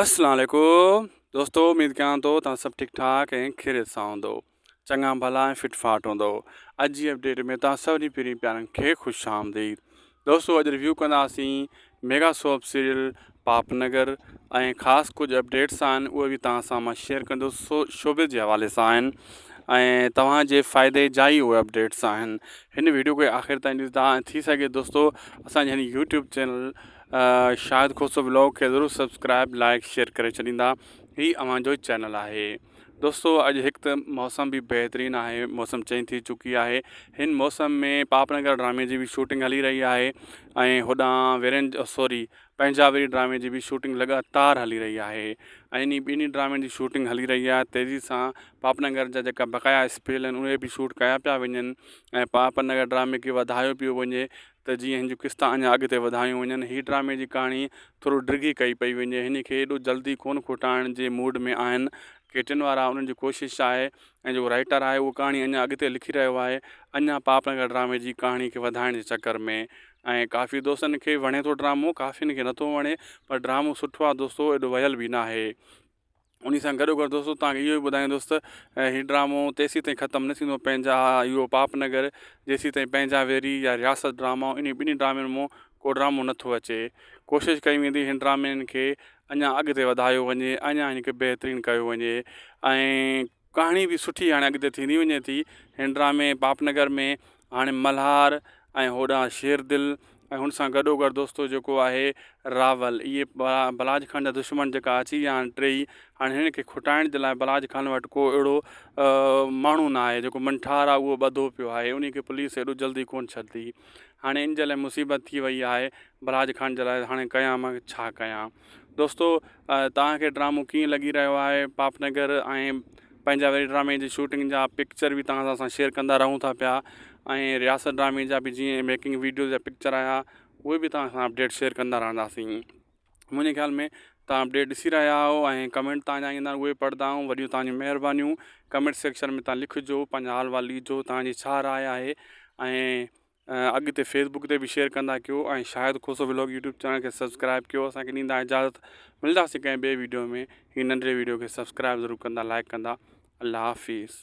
اسلام عليڪم دوستو اميد ڪيان ٿو توهان سڀ ٺيڪ ٺاڪ ۽ خيريت سان هوندو چڱا ڀلا ۽ فٽ فاٽ هوندو اڄ جي اپڊيٽ ۾ توهان سڀني پرين پيارن کي خوش آمديد دوستو اڄ ريويو ڪنداسين ميگا سوپ سيريل پاپ نگر ۽ خاص ڪجهه اپڊيٽس آهن اهي به توهان سان مان شيئر ڪندس سو شوبز جي حوالي سان آهن ۽ توهان جي فائدي جا ئي اهي اپڊيٽس آهن هن ويڊيو کي آخر تائين ڏسندا ۽ ٿي سگهي دوستو اسان جي هن YouTube channel Shahid Khoso vlog کي ضرور سبسڪرائب لائڪ شيئر ڪري ڇڏيندا هي اوهان جو چينل آهي دوستو اڄ هڪ ته موسم به بهترين آهي موسم چينج ٿي چڪي آهي هن موسم ۾ پاپ نگر ڊرامي جي به شوٽنگ هلي رهي آهي ۽ هوڏانهن ويرين سوري پنهنجا ويري ڊرامي جي به شوٽنگ لڳاتار هلي رهي آهي ۽ انهي ٻنهي ڊرامن جي شوٽنگ هلي رهي آهي تيزي سان پاپ نگر جا جيڪا بقايا اسپيل آهن اهي به شوٽ ڪيا پيا وڃن ۽ پاپ نگر ڊرامي کي وڌايو پيو وڃي ته جيئن هن جون قسطا اڃا اڳتي وڌايون وڃن. هي ڊرامي جي ڪهاڻي ٿورو ڊگهي ڪئي پئي وڃي. هن کي ايڏو جلدي ڪونه کوٽائڻ جي موڊ ۾ آهن ڪيٽن وارا انهن جي ڪوشش آهي ۽ جيڪو رائيٽر آهي اهو ڪهاڻي اڃا اڳتي لکي رهيو آهي اڃا پاپ نگر ڊرامي جي ڪهاڻي کي وڌائڻ جي چڪر ۾ ۽ ڪافي دوستن کي وڻي ٿو ڊرامو ڪافين کي نٿو وڻي پر ڊرامو سٺو آهي دوستو ايڏو ويل به ناهي. انهي سان گڏو گڏ دوستو توهان کي اهو به ٻڌائيندس ته هي ڊرامو تيسين تائين ختم نه ٿيندو پنهنجا اهو پاپ نگر جيسين تائين پنهنجا ويري يا رياست ڊراما انهي ٻنهي ڊرامن مون ڪو ڊرامو نٿو اچي ڪوشش ڪئي ويندي هن ڊرامن کي اڃا اڳتي وڌايو وڃي اڃا هن کي بهترين ڪيو وڃي ۽ ڪهاڻي به سٺي هاڻي اڳتي ٿيندي وڃي ٿي هن ڊرامي پاپ نگر ۾ هاڻي ملهار ۽ هوڏانهن شير دل ۽ هن سان گڏو گڏ دوستو جيڪو آهي راول اهي بلاج خان جا دشمن جيڪا اچي ويا آهن ٽيئي هاڻي هنن کي کٽائڻ جي لاء بلاج خان وٽ ڪو اهڙو ماڻهو نه آهي جيڪو منٺار آهي اهو ٻڌو پيو آهي ان کي پوليس ايڏو جلدي ڪونه ڇڏندي هاڻي ان جي لاء مصيبت ٿي وئي آهي بلاج خان جي لاء هاڻي ڪيان مان ڇا ڪيان دوستو توهان کي ڊرامو ڪيئن لڳي رهيو آهي پاپ نگر ۽ پنهنجا وري ڊرامي جي شوٽنگ جا پڪچر به توهان سان اسان شيئر ڪندا رهون ٿا پيا ۽ رياست ڊرامي جا به جيئن ميڪنگ ويڊيوز جا پڪچر آيا اهي به توهان سان اپڊيٽ شيئر ڪندا رهنداسين منهنجي خيال ۾ توهان اپڊيٽ ڏسي رهيا آهيو ۽ ڪمينٽ توهان جا ايندا اهي پڙهندا آهيون وڏيون توهان جون مهربانيون ڪمينٽ سيڪشن ۾ توهان لکجو پنهنجا حال وال ڏجو توهان جي ڇا راء آهي ۽ اڳتي فيس بڪ تي به شيئر ڪندا ڪيو ۽ Shahid Khoso vlog YouTube channel کي سبسڪرائب ڪيو اسان کي ڏيندا اجازت ملنداسين ڪنهن ٻئي ويڊيو ۾ هي ننڍڙي ويڊيو کي سبسڪرائب ضرور ڪندا لائڪ ڪندا الله حافظ.